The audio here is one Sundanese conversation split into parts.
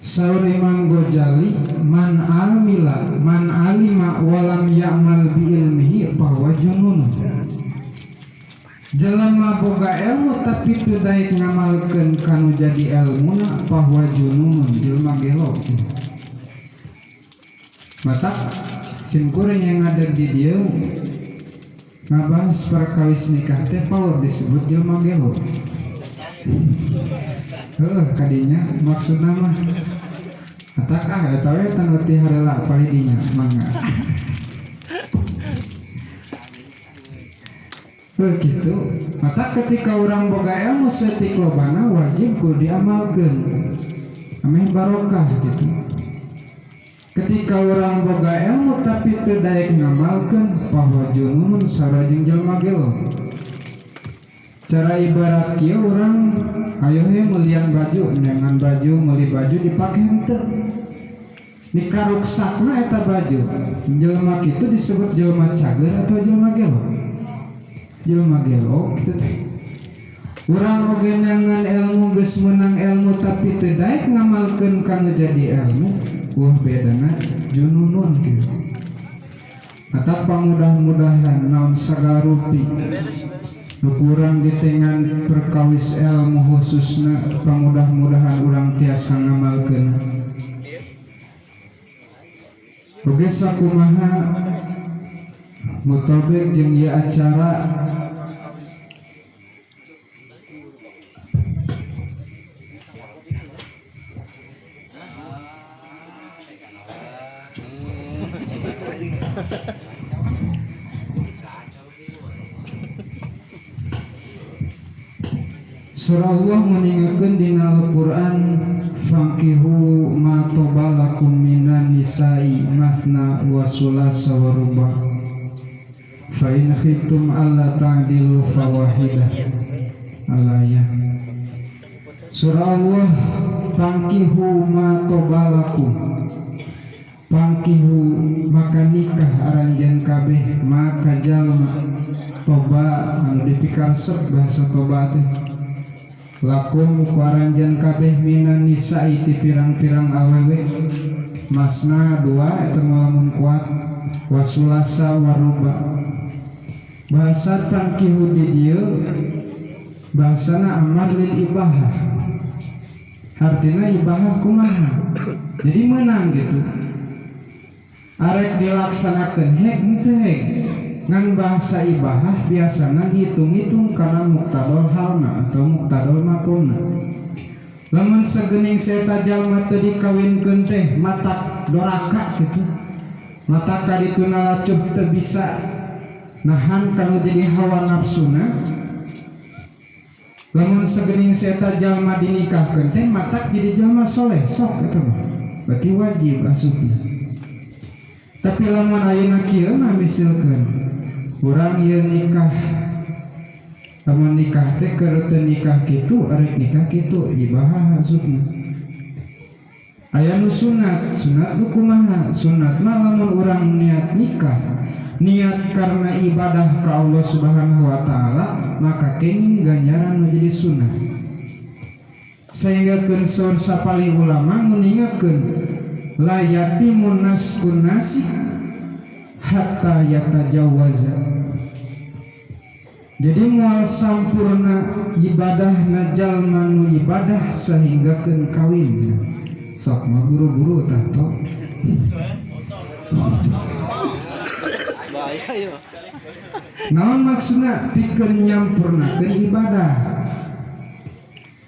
Saur Imam Ghazali, man amila man alima walam ya'mal bi ilmihi bahwa junun. Jelema boga ilmu tapi teu daek ngamalkeun kanu jadi elmuna bahwa junun, jelema gelo. Matak simkuring yang ada di dieu ngabahas perkawis nikah teh power disebut jelema gelo. Heuh, kadinya maksudna mah atak ah eta we tanu ti harela palidinya mangga. Heuh kitu. Mata ketika urang boga ilmu saeutik lobana wajib kudu diamalkeun. Ameh barokah gitu. Ketika urang boga ilmu tapi teu daek ngamalkeun bahwa jununun sarua jeung jelema gelo. Cara ibarat kieu urang ayo he meulian baju, neangan baju, meuli baju dipake henteu. Dikaruksakna eta baju. Jelema kitu disebut jelema cager atau jelema gelo? Jelema gelo kitu teh. Urang oge neangan ilmu geus meunang ilmu tapi teu daek ngamalkeun kana jadi ilmu, wah bedana jununun kitu. Atap pamudah-mudahan naon sagarupi nu kurang ditengan perkawis ilmu khususna pamudah-mudahan urang tiasa ngamalkeun. Oge sakumaha mutobek jeung ieu acara Surah Allah meningakeun dina Al-Qur'an fankihu ma tobalakum minan nisa'i masna wa sulasa wa ruba fa in khiftum alla ta'dilu fawahidah. Al-ayah. Surah Allah fankihu ma tobalakum, fankihu maka nikah aranjeun kabeh maka jalma toba anu dipikaresep bahasa toba teh lakum ku aranjeun kabeh minan nisa'i ti pirang-pirang awewe masna dua eta lamun kuat wasulasa waruba. Bahasa tangkihu di dieu bahasana amar lil ibahah, artina ibahah kumaha jadi menang gitu arek dilaksanakeun hek henteu hek ngan bahasa ibahah biasana ngitung-ngitung kana muktadol halna atau muktadol makomna. Lamun sagening seta jalma teu dikawinkeun teh matak doraka gitu, matak kadituna lacuh teu bisa nahan kana jadi hawa nafsuna. Lamun sagening seta jalma dinikahkeun teh matak jadi jalma soleh sok eta mah berarti wajib asupna. Tapi lamun ayeuna kieu mah misilkeun urang ieu nikah, lamun nikah teh keur teu nikah kitu arek nikah kitu ibahah asupna. Aya nu sunat, sunat tu kumaha? Sunat mah lamun urang niat nikah, niat karena ibadah ka Allah Subhanahu wa taala, maka kenging ganjaran nu jadi sunat. Sehingga keun saur sapali ulama meningakeun la yatimun naskun nasi hatta yatajawaza. Jadi moal sampurna ibadah jalma nu ibadah sehingga keun kawin. Sok mah buru-buru tah to. Naon maksudna pikeun nyampurnakeun ibadah?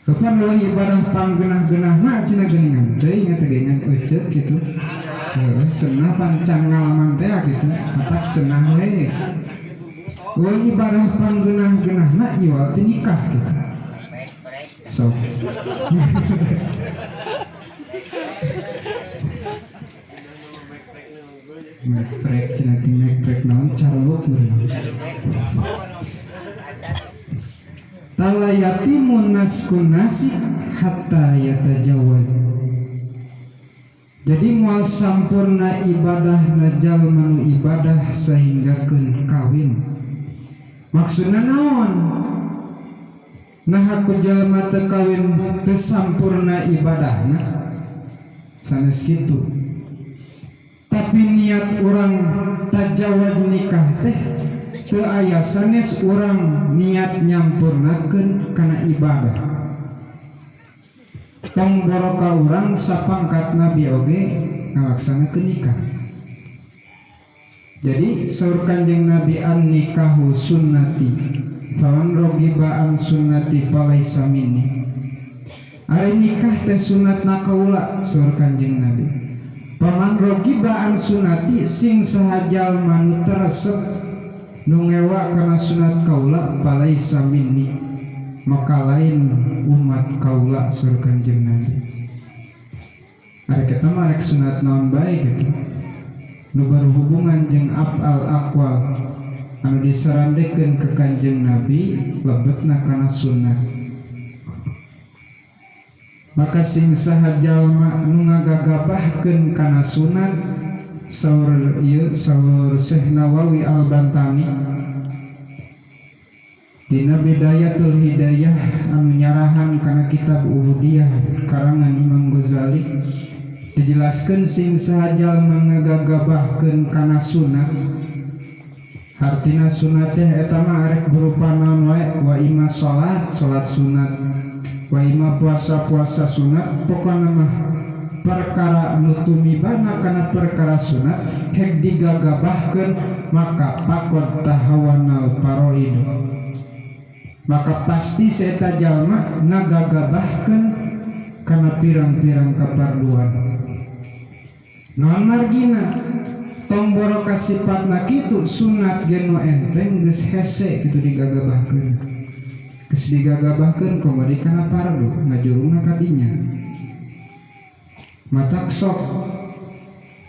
Kapan leuwih ibadah panggenah-genahna cenah geuningan teuing eta ge nya euceuk kitu. Heuh cenah pancan ngalaman teh kitu, matak cenah we. Leuwih ibadah panggenah-genahna jual teh nikah kitu. Sok. Meprek cenah teh meprek naon caruluk meureun. Tala yatimun naskun nasi hatta yatajawaz. Jadi moal sampurna ibadah jalma nu ibadah sehingga keun kawin. Maksudna naon? Nah aku jalma teu kawin teu sampurna ibadahna. Sanes kitu, tapi niat urang tajawaj nikah teh teu aya sanes urang niat nyampurnakeun kana ibadah. Tong boroka urang sapangkat nabi oge ngalaksanakeun nikah. Jadi saur Kanjeng Nabi, "An nikahu sunnati, faman raghiba an sunnati falaisa minni." Ari nikah teh sunatna kaula, saur Kanjeng Nabi. Faman raghiba an sunnati, sing saha jalma nu teu resep, nu ngewa kana sunat kaula, falaisa minni, maka lain umat kaula, saur Kanjeng Nabi. Ari kita mah rek sunat naon bae gitu nu berhubungan jeung afal aqwal anu disarandekeun ke Kanjeng Nabi lebetna kana sunnah. Maka sing saha jalma nu ngagagabahkeun kana sunat, saur ieu, saur Syekh Nawawi Al-Bantani dina Bidayatul Hidayah anu nyarahan kana kitab Ubudiyah karangan Imam Ghazali, dijelaskan sing saha jalma ngagagabahkeun kana sunat. Hartina sunat teh eta mah arek berupa naon wae, wa ima salat, salat sunat, wa ima puasa, puasa sunat, pokona mah perkara nu tumibana kana perkara sunat hek digagabahkeun, maka faqod tahawanal faraid, maka pasti saeta jalma ngagagabahkeun kana pirang-pirang kaparluan. Naon margina? Tong boroka sifatna kitu, sunat ge nu enteng geus hese kitu digagabahkeun. Geus digagabahkeun komo deui kana fardu, ngajurungna ka dinya. Matak sok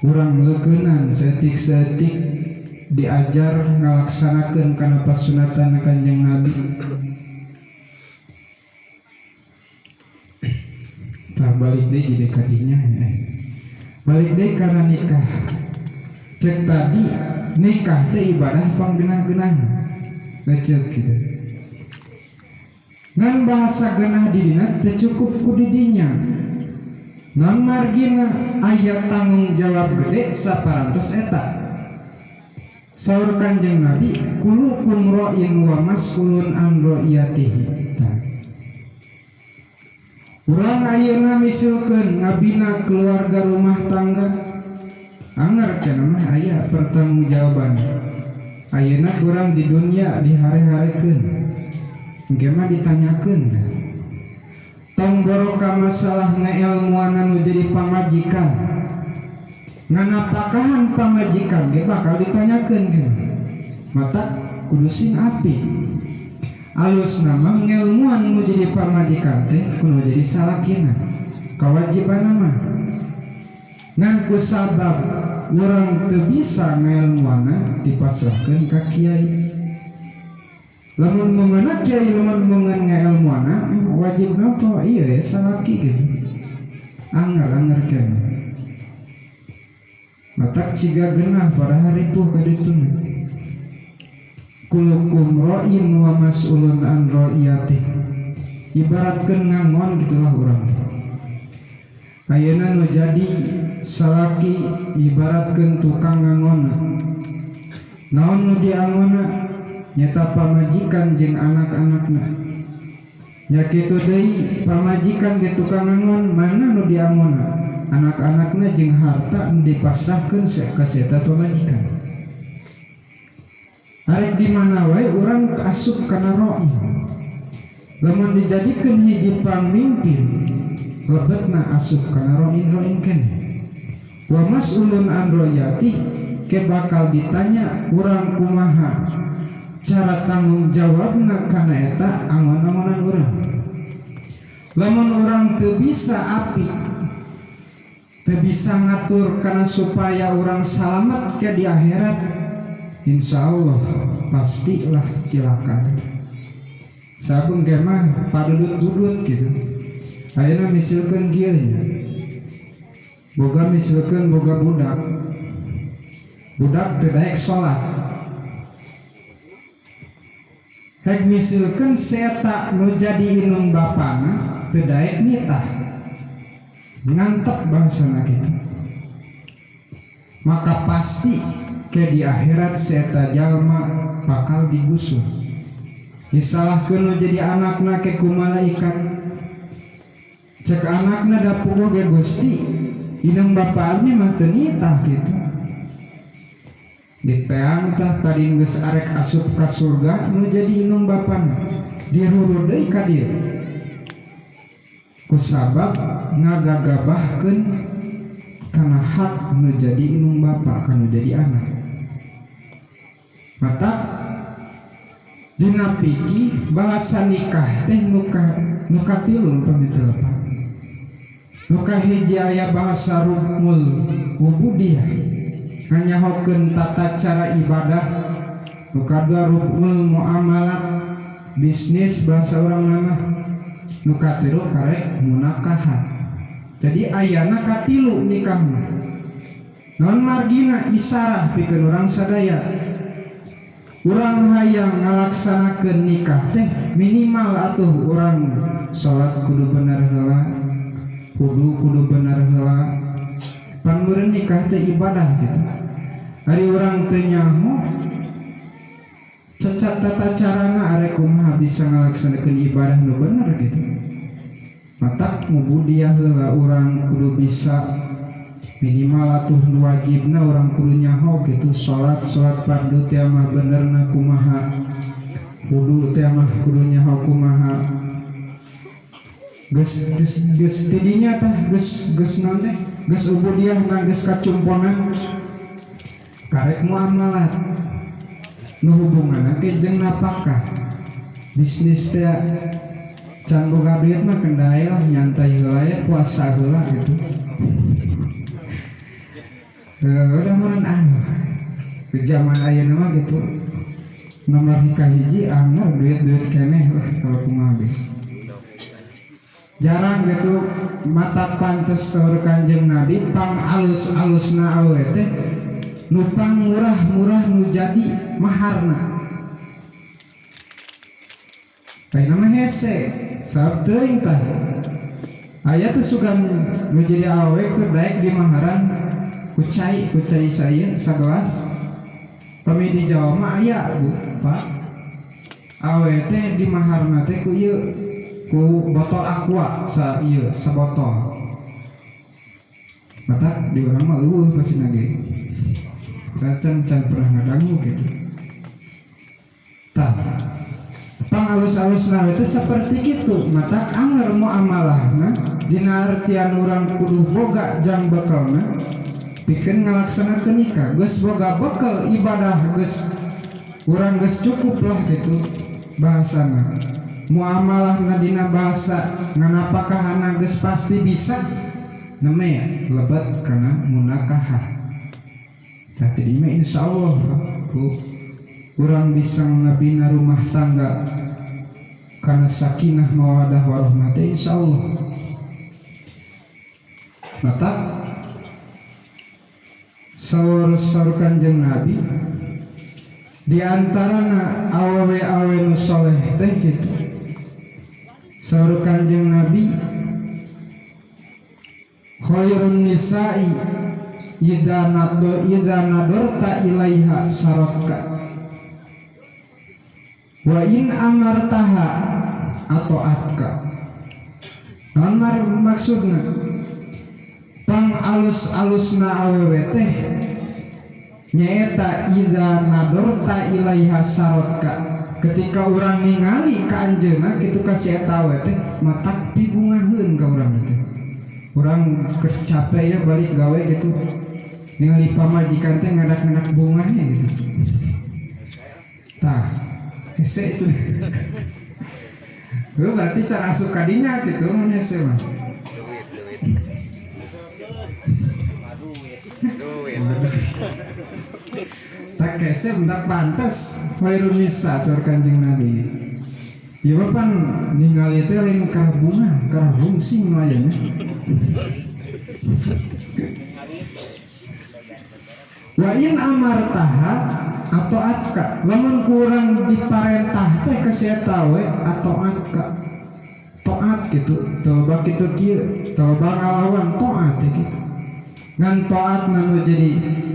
urang leukeunan saeutik-saeutik diajar ngalaksanakeun kana pasunatan Kanjeng Nabi. Tah, balik deui jadi kadinya ya. Balik deui karena nikah. Cek tadi, nikah teh ibadah panggenah-genah. Lecet gitu. Ngan bahasa genah di dina teu cukup ku di dinya. Naon margina? Aya tanggung jawab gede saparantos eta. Saur Kanjeng Nabi, "Kullukum ra'in wa mas'ulun an ra'iyatihi." Tah. Urang ayeuna misalkeun ngabina keluarga, rumah tangga, anger cenah mah aya pertanggungjawaban. Ayeuna kurang di dunia dihare-harekeun, engke mah ditanyakeun. Tong boroka masalah ngailmuanan nu jadi pamajikan, nganapakahan pamajikan ge bakal ditanyakeun kan. Matak kudu sing apik. Alus nama ngelmuan nu jadi pamajikan teh kudu jadi salakina, kewajiban mah. Ngan ku sabab urang teu bisa ngelmuana, dipasrahkeun ka kiai. Lamun mengeuna kiai, lamun mengen ngelmuana, wajib napa iya ya salaki gitu. Anger anger kan. Matak ciga genah para haripuh kadituna. Kullukum ra'in wa mas'ulun an ra'iyatih. Ibaratkeun ngangon gitulah urang teh. Ayeuna nu jadi salaki ibaratkeun tukang ngangonna. Naon nu diangonna? Nyata pamajikan jeung anak-anakna. Nya kitu deui pamajikan ge tukang ngangon, mana nu diangonna? Anak-anakna jeung harta nu dipasrahkeun ka eta pamajikan. Arek di mana wae urang asup kana roi. Lamun dijadikeun hiji pamimpin, lebetna asup kana roin-roin keneh. Wa mas'ulun an royati, ke bakal ditanya urang kumaha cara tanggung jawabna kana eta angon-angonan urang. Lamun urang teu bisa api, teu bisa ngatur kana supaya urang salamet ke di akhirat, insya Allah pastilah cilaka. Sabung mah padudut-dudut gitu. Ayeuna misalkeun kieu nya. Boga misalkeun boga budak. Budak teu daek salat. Hek misalkeun seta nu jadi indung bapana teu daek nitah. Ngantep bahasana kitu. Maka pasti ke di akhirat si eta jalma bakal digusur. Disalahkeun nu jadi anakna ke ku malaikat. Cek anakna, "Da puguh ge Gusti, inung bapa abdi mah teu nitah kitu." Diteang tah, tadi geus arek asup ka surga nu jadi inung bapana dihurud deui ka dieu kusabab ngagagabahkeun kana hak nu jadi inung bapa kanu jadi anak. Mata dina fikih bahasa nikah teh nu katilu pami teu lepat. Nu kahiji aya bahasa ruknul ubudiyah, nganyahokeun tata cara ibadah. Nu kadua ruknul muamalat, bisnis bahasa urang nama. Nu katilu karek munakahat. Jadi ayana katilu nikah mah. Naon margina, isarah pikeun urang sadaya. Urang hayang ngalaksanakeun nikah teh minimal atuh urang salat kudu bener heula, kudu kudu bener heula. Pan meureun nikah teh ibadah gitu. Ari urang teu nyaho cacat tata carana, arek kumaha bisa ngalaksanakeun ibadah nu bener gitu? Matak ngubudiah heula urang kudu bisa, minimal atuh nu wajibna urang kudu nyaho gitu. Salat, salat fardu teh mah benerna kumaha, wudu teh mah kudu nyaho kumaha. Geus geus geus tidinya tah, geus geus naon teh, geus ubudiah na geus kacumponan, karek muamalat nu hubunganna ke jeung napakah, bisnis teh. Can boga duit mah kendai lah, nyantai heula ya, puasa heula gitu. Udah meureun ah di zaman ayeuna mah gitu, nomor hiji anger duit-duit keneh lah. Kalau kumaha ge jarang gitu. Mata pantes saur Kanjeng Nabi, pang alus-alusna awewe teh nu pang murah-murah nu jadi maharna. Ayeuna mah hese sabab teuing tah aya teh sugan nu jadi awewe keur daek di maharan ku cai, ku cai saya sagelas. Pami di Jawa mah aya, Bu, Pak, awewe teh di maharna teh ku ieu, ku botol Aqua sa ieu sabotol. Mata di urang mah euweuh pasti ge, saya can can pernah ngadangu gitu tah. Pang alus-alusna itu seperti gitu. Mata anger muamalahna dina artian urang kudu boga jang bekalna pikeun ngalaksanakeun nikah. Geus boga bekal ibadah, geus urang geus cukup lah gitu bahasana. Muamalah dina bahasa nganapakahana geus pasti bisa namanya lebet kana munakahah. Tah, tadi mah insyaallah, Bu, urang bisa ngabina rumah tangga karena sakinah mawadah warahmah teh, insyaallah. Mata saur saur Kanjeng Nabi, di antarana awewe-awewe nu soleh teh gitu, saur Kanjeng Nabi, khairun nisa'i idza nado iza nadorta ilaiha sarotka wa in amartaha atho'atka. Naon maksudna? Pang alus-alusna awewe teh nyaeta iza nadorta ilaiha sarotka, ketika urang ningali ka anjeunna kitu, ka si eta awewe teh, matak pibungaheun ka urang teh. Urang capek ya balik gawe gitu, ningali pamajikan teh ngadak-ngadak bungahnya gitu. Tah hese itu. Lu berarti cara asup kadinya gitu mun hese mah. Duit, duit, duit. Tak hese bentak pantes khairun nisa saur Kanjeng Nabi. Ya pan ningali teh lain karena bunga, karena rungsing layanya. Wa in amartaha atho'atka, lamun kurang diparentah teh ka si eta we, atho'atka, taat. taat gitu, teu loba kitu kieu, teu loba ngalawan taat teh kitu. Ngan taat nu jadi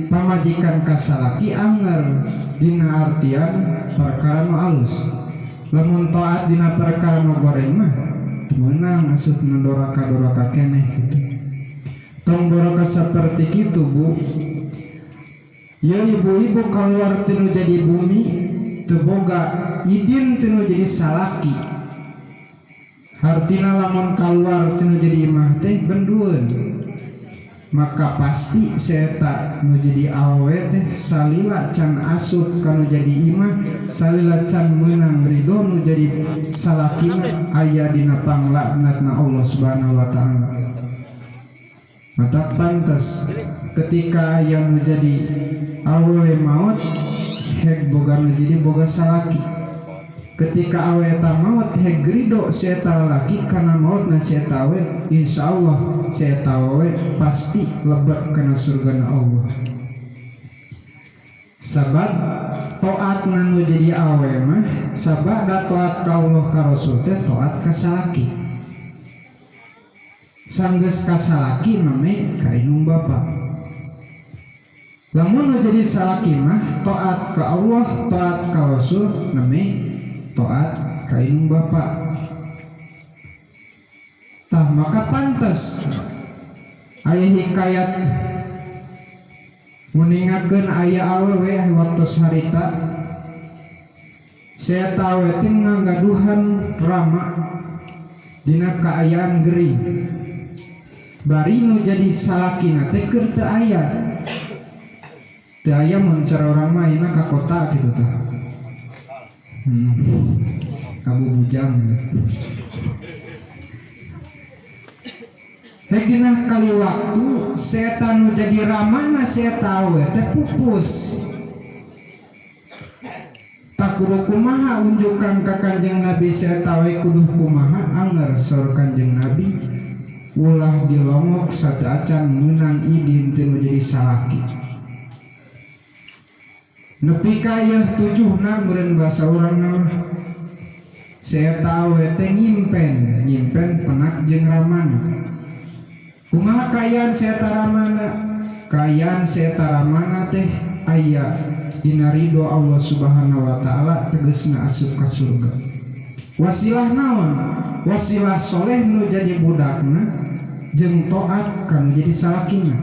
pamajikan ka salaki anger dina artian perkara nu alus. Lamun taat dina perkara nu goreng mah teu meunang asup nu doraka-doraka keneh kitu. Tong doraka saperti kitu Bu. Ya ibu-ibu keluar tinu jadi bumi teu boga idin tinu jadi salaki. Hartina lamun keluar tinu jadi imah teh bendueun. Maka pasti seta nu jadi awewe teh salila can asup kanu jadi imah, salila can meunang ridho nu jadi salakina aya dina panglaknatna Allah Subhanahu wa taala. Mata pantes ketika aya nu jadi awewe maut hek boga nu jadi boga salaki. Ketika awewe eta maut hek ridho si eta lalaki kana mautna si eta awewe, insyaallah si eta awewe pasti lebet kana surgana Allah. Sabab taatna nu jadi awewe mah sabada taat ka Allah ka Rasul teh taat ka salaki. Sanggeus ka salaki mame ka indung bapa. Lamun nu jadi salaki mah taat ka Allah, taat ka Rasul, name taat ka indung bapa. Tah maka pantes aya hikayat nguningakeun aya awewe waktu harita saya tahu teh ngagaduhan rama dina kaayaan gering. Bari nu jadi salakina teh keur teu aya. Teu aya mun cara urang mah ayeuna ka kota kitu tah. Kabubujang. Rek dina kali waktu setan nu jadi ramana si eta awewe teh pupus. Tak kudu kumaha unjukan ka Kanjeng Nabi si eta awewe kudu kumaha anger saur Kanjeng Nabi ulah dilongok sateuacan meunang idin teu nu jadi salaki. Nepi ka ieu tujuhna meureun basa urang mah. Si eta awewe teh nyimpen, nyimpen penak jeung ramana. Kumaha kaayaan si eta ramana? Kaayaan si eta ramana teh aya dina ridho Allah Subhanahu wa taala tegesna asup ka surga. Wasilah naon? Wasilah soleh nu jadi budakna jeung taat kanu jadi salakina.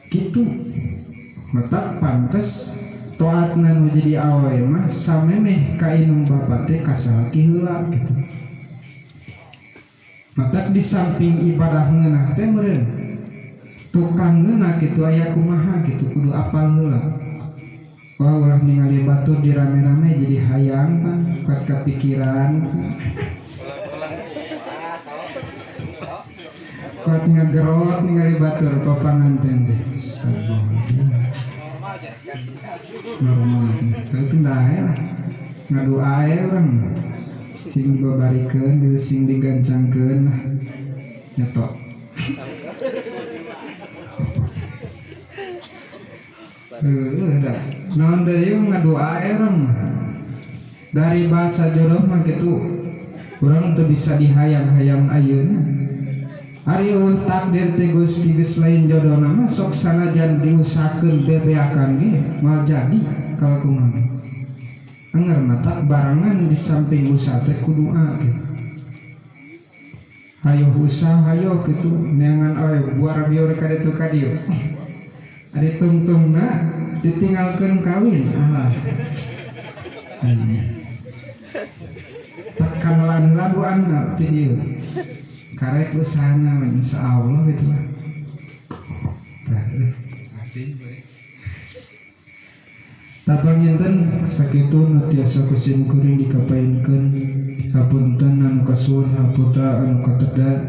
Kitu. Mata pantes taatna nu jadi awewe mah samemeh ka indung bapa teh ka salaki heula kitu. Mata di samping ibadah ngeunah teh meureun tukang ngeunah kitu aya kumaha kitu kudu apal heula. Wah ulah ningali batur di rame-rame jadi hayang pan kuat kapikiran. Kuat ngagerot ningali batur papanganten teh. Astagfirullah. Normal teh. Tapi pindah ae lah. Ngadoa ae urang. Sing dibabarikeun, sing digancangkeun lah. Nyetok. Heueuh da. Naon deui ngadoa ae urang mah. Dari bahasa jodoh mah kitu urang teu bisa dihayang-hayang ayeuna. Ari eueuh takdir teh Gusti geus lain jodohna mah sok sanajan diusahakeun bebeakan ge moal jadi kalau kumaha. Anger mata barengan di samping usaha teh kudu doa gitu. Hayo usaha hayo kitu neangan oe buar bieur ka ditu ka dieu. Ari tungtungna ditinggalkeun kawin alah. Tekan lan laduanna ti dieu. Karek usahana insyaallah gitu lah. Tah Tapanginten sakitu nu tiasa ku sim kuring dikapainkeun hapunten anu kasuhun haputa anu kateda.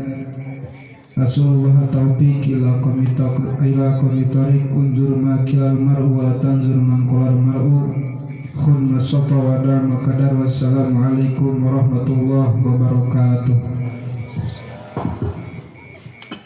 Rasulullah taufiq ila qomitak ila qomitarik unzur ma kilal mar'u wa la tanzur man qalar mar'u khun masafa wa dama kadar. Wassalamualaikum warahmatullahi wabarakatuh.